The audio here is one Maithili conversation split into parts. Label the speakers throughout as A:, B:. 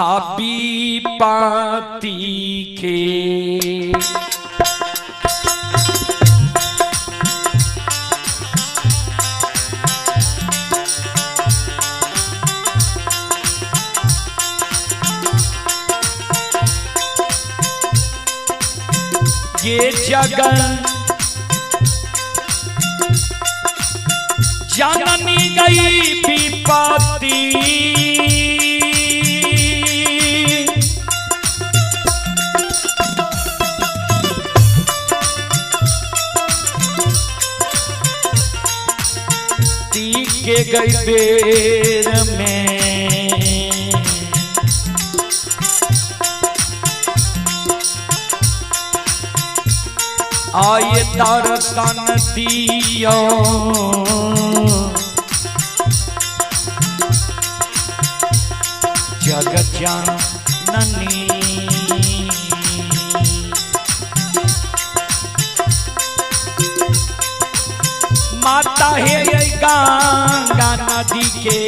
A: आबी पाती के। ये जगन जननी गई विपत्ति, के गई बेर में। आए दर्शन दियो जग जननी। माता है गंगा नदी के,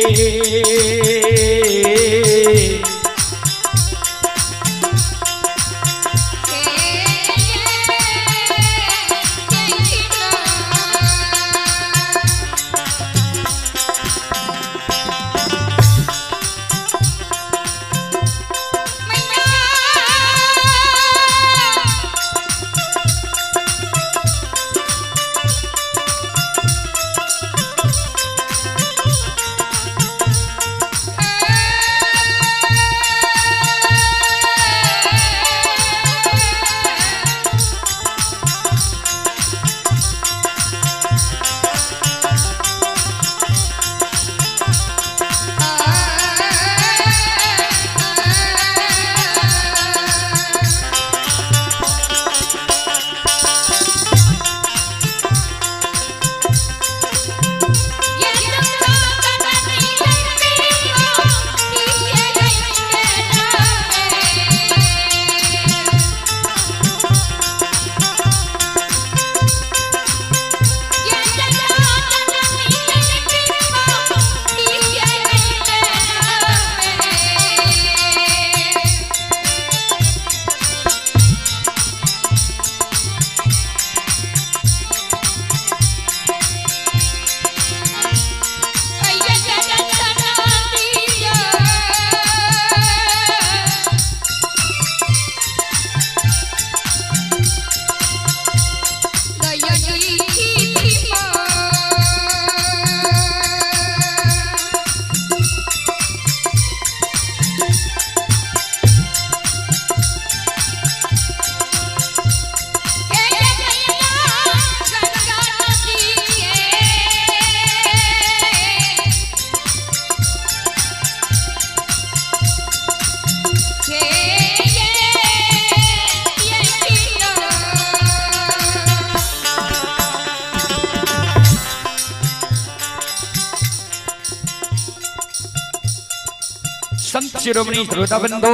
A: संत शिरोमणि श्रोता बंधु,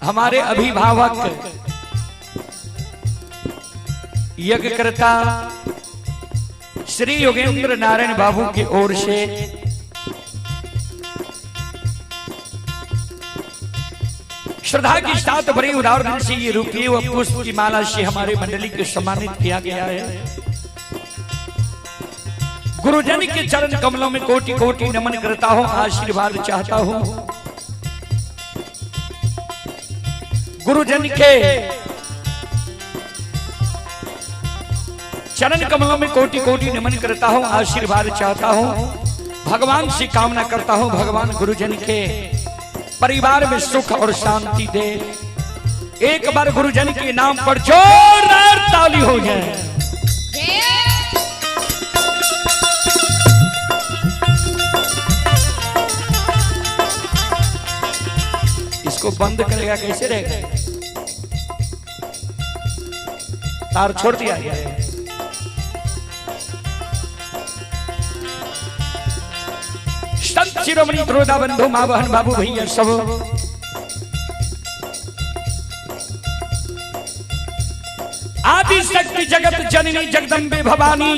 A: हमारे अभिभावक यज्ञकर्ता श्री योगेंद्र नारायण बाबू की ओर से श्रद्धा के साथ बड़े उदाहरण से ये रुपये व पुष्प की माला से हमारे मंडली को सम्मानित किया गया है। गुरुजन के चरण कमलों में कोटि कोटि नमन करता हूं, आशीर्वाद चाहता हूं। गुरुजन के चरण कमलों में कोटि कोटि नमन करता हूं, आशीर्वाद चाहता हूं। भगवान से कामना करता हूं, भगवान गुरुजन के परिवार में सुख और शांति दे। एक बार गुरुजन के नाम पर जोरदार ताली हो जाए। इसको बंद करेगा कैसे रहेगा? तार छोड़ दिया गया है। संत शिरोमणि त्रोदा बंधु माँ बहन बाबू भैया सब आदि शक्ति जगत जननी जगदम्बे भवानी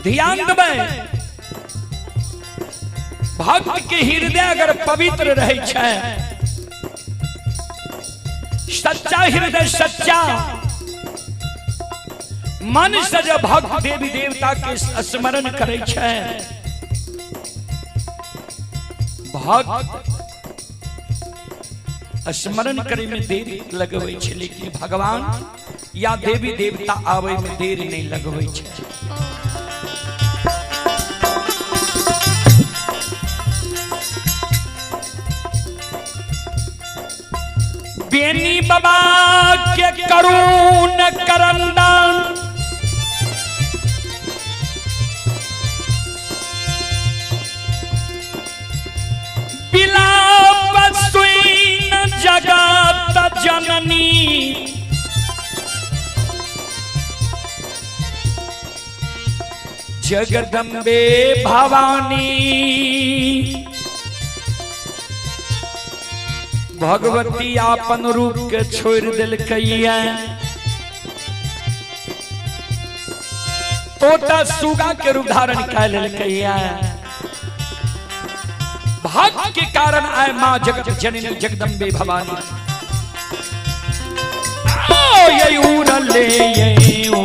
A: ध्यान दबे। भक्त के हृदय अगर पवित्र रहे छै, सच्चा हृदय सच्चा मन से जब भक्त देवी देवता के स्मरण करे छै, भक्त स्मरण करे में देर लगवे छै, लेकिन भगवान या देवी देवता आवे में देर नहीं लगवे छै। बेनी बाबा के करुण करंदन, बिलाप सुइन जगत जननी, जगदम्बे भवानी। भगवती आपन रूप के छोड़ दिलकैया, तोता सुगा के रूप धारण कर लेलकैया। भक्त के कारण आए मां जगत जननी जगदम्बे भवानी। ओ ये उरले ये ओ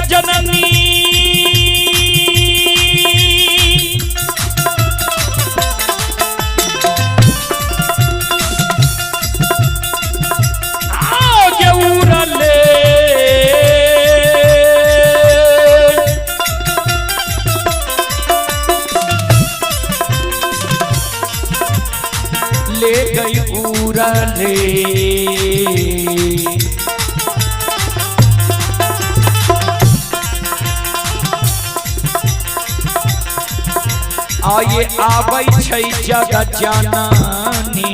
A: जननी, आगे उड़ले ले गई उड़ले। आये आबै छै जगत जननी,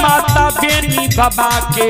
A: माता बेनी बाबा के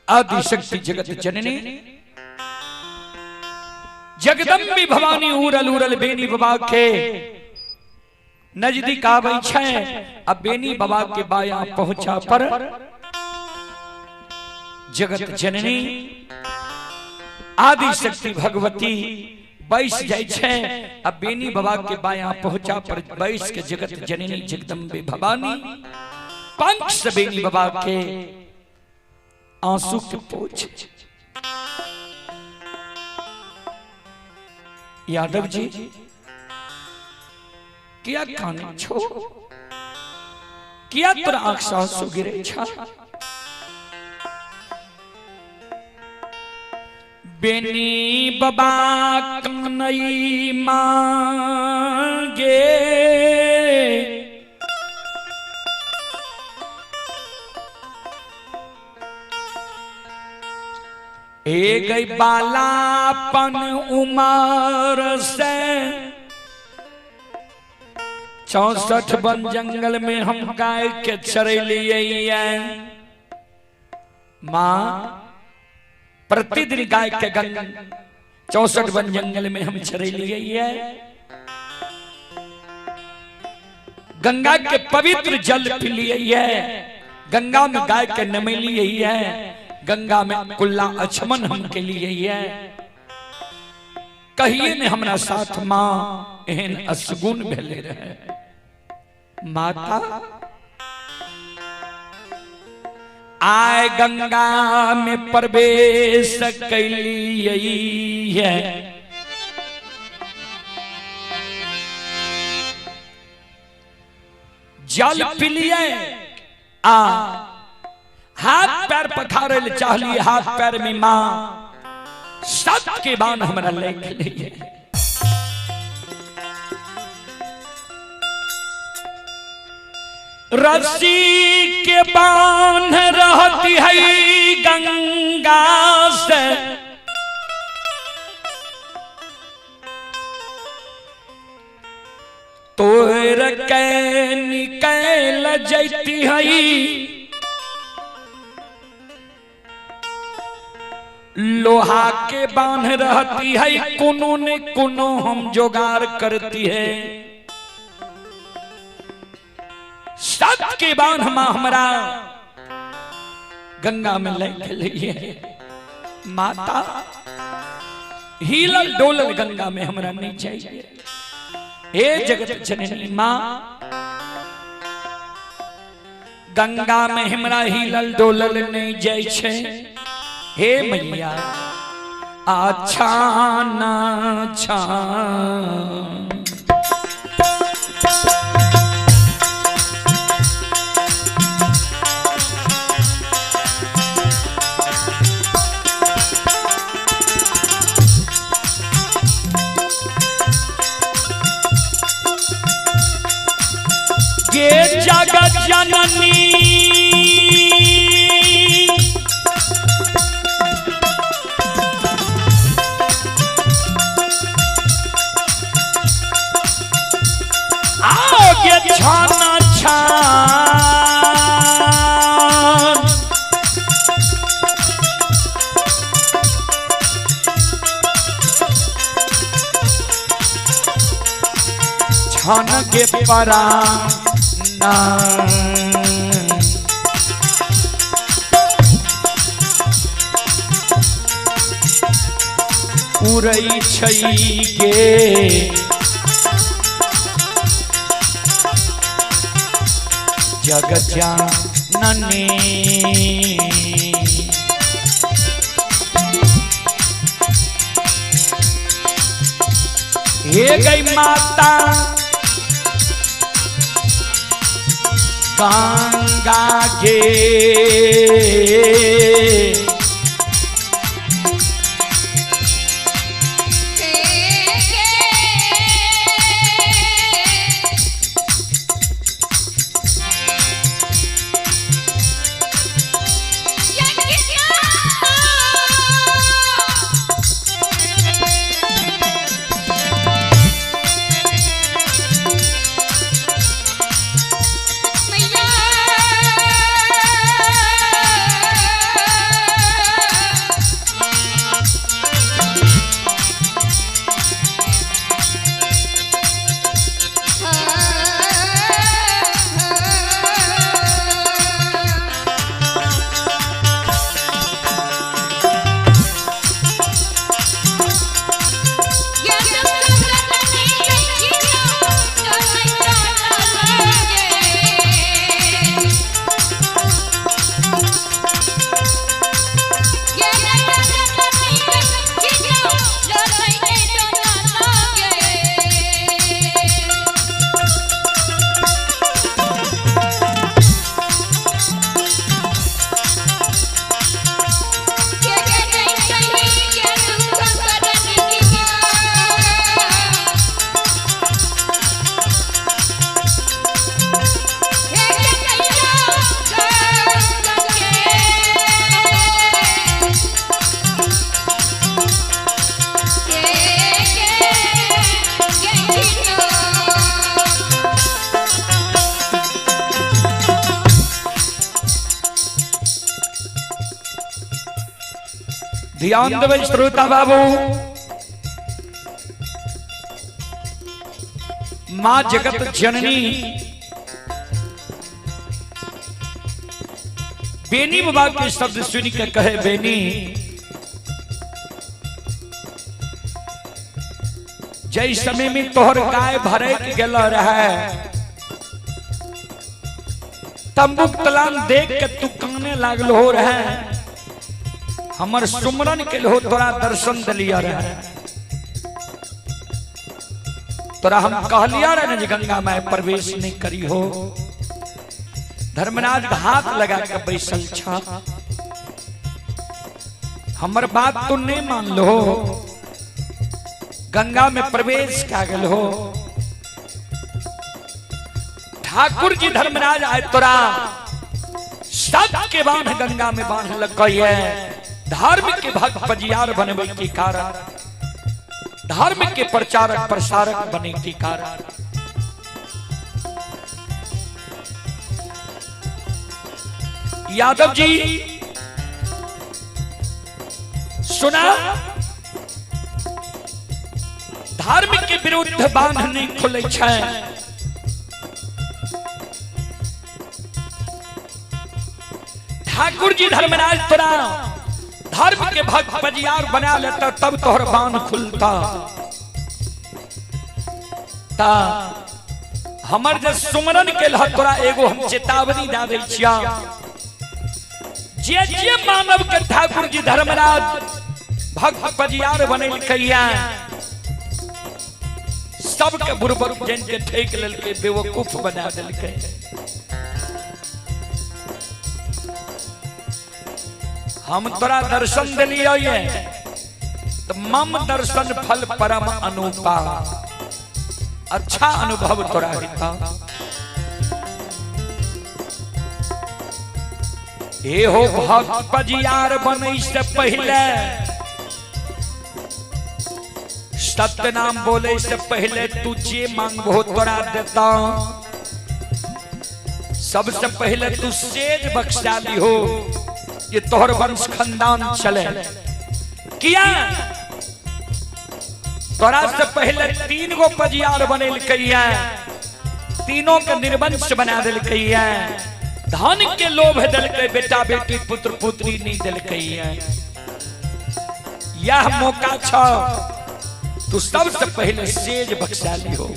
A: आदिशक्ति जगत जननी जगदम्बी भवानी उरल उरल बेनी बाबा के नजदीक आबै छै। अब बेनी बाबा के बाया पहुंचा पर जगत जननी आदिशक्ति भगवती बैस जाय छै। अब बेनी बाबा के बाया पहुंचा पर बैस के जगत जननी जगदम्बे भवानी पंख से बेनी बाबा के आंसू के पोछ। यादव जी किया काने छो, किया तोरा आंख से आंसू गिरे छा? बेनी बाबा कनई मांगे, ए गई बालापन उमर से 64 वन जंगल में हम गाय के चरेलिए। माँ प्रतिदिन गाय के गंग 64 वन जंगल में हम चरेलिए। गंगा के पवित्र जल पिलिए, गंगा में गाय के नमेलिए, गंगा में कुल्ला अछमन हम के लिए। कहिए ने हमरा साथ माँ एहन असगुन भेले रहे। माता आए गंगा में प्रवेश कैलिए, जल पिलिए आ हाथ पैर पखारे ले चाहलिए, हाथ पैर में माँ सत के बाण हमरा ले लिए। रस्सी के बांध रहती है गंगा से, तोर के निकल जैती है, लोहा के बांध रहती है, कोनो ने कोनो हम जोगार करती है। सत के बांध हम हमरा गंगा में ले लिए। माता हिलल डोलल गंगा में हमरा नहीं चाहिए। हे जगत जननी माँ, गंगा में हमरा हिलल डोलल नहीं जाय छे। हे मैया अच्छा ना छा गे जगत जननी आओगे छाना छान छान के परा ना उड़ै छै गे जगत जननी। हे गई माता गंगा गे
B: मैया।
A: ध्यान देबै श्रोता बाबू, माँ जगत जननी बेनी बाबा के शब्द सुन के कहे, बेनी जय समय में तोहर गाय भरे के गेल रहे, तंबुक तलान देख के तू काने लागल हो रहे, हमर सुमरन के हो तोरा दर्शन दिलिया रहे, तोरा हम कहलिया रहे जे गंगा में प्रवेश नहीं करी हो। धर्मराज हाथ लगा के बैसल छा, हमर बात तो नहीं मान लो, गंगा में प्रवेश का गल हो। ठाकुर जी धर्मराज आए तोरा सब के बांध गंगा में बांध लग, धर्म के भक्त पजियार बनवे के कारण, धर्म के प्रचारक प्रसारक बने के कारण। यादव जी सुना, धर्म के विरुद्ध बांध नहीं खुले छै। ठाकुर जी धर्मराज तोरा धर्म के भक्त पजियार बना लेता तब तोहर बांध खुलता। ता हमर जे सुमरन के लह तोरा एगो हम चेतावनी दे दै छिया, जे जे मानव के ठाकुर जी धर्मराज भक्त पजियार बनेलकैया सबके बुरबक जन के ठेक लेलकै, बेवकूफ बना देलकै। हम तोरा दर्शन दिलियै तो मम दर्शन फल परम अनुपा, अच्छा अनुभव तोरा हेता। हे हो भक्त पजियार बनै से पहले, सत्य नाम बोले से पहले तू जे मांगबो तोरा देता। सबसे पहले तू सेज बख्शा ली हो, ये तोहर वंश खानदान चले। किया तोरा से पहले 3 गो पजियार बनेलकैया, तीनों के निर्वंश बना देलकैया, धन के लोभ देलकै, बेटा बेटी पुत्र पुत्री नहीं देलकैया। यह मौका छ तू सबसे पहले सेज बख्शा ली हो।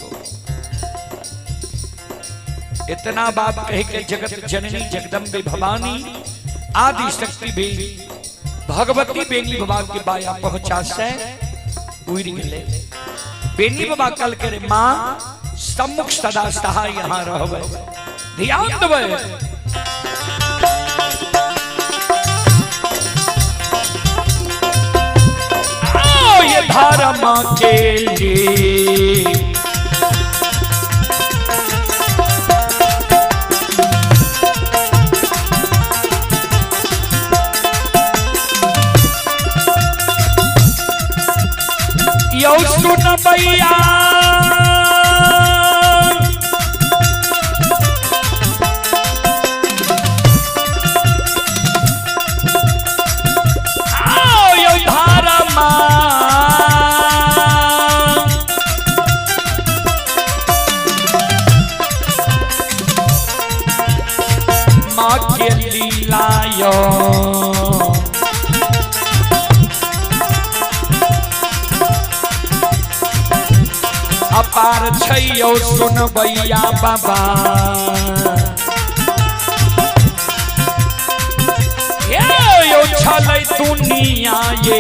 A: इतना बात कह के जगत जननी जगदम्बे भवानी आदि शक्ति भी भगवती बेनी बाबा के बाया पहुंचा से उड़ गए। बेनी बाबा कल करे मां सम्मुख सदा सहाय यहां रहबे, ध्यान देबै। आओ ये धर्म के लिए यौ सुन भैया, आओ यौ धर्म माँ के लीला यो, अपार छैयौ सुनबैया बाबा। ये यो छलै दुनिया ये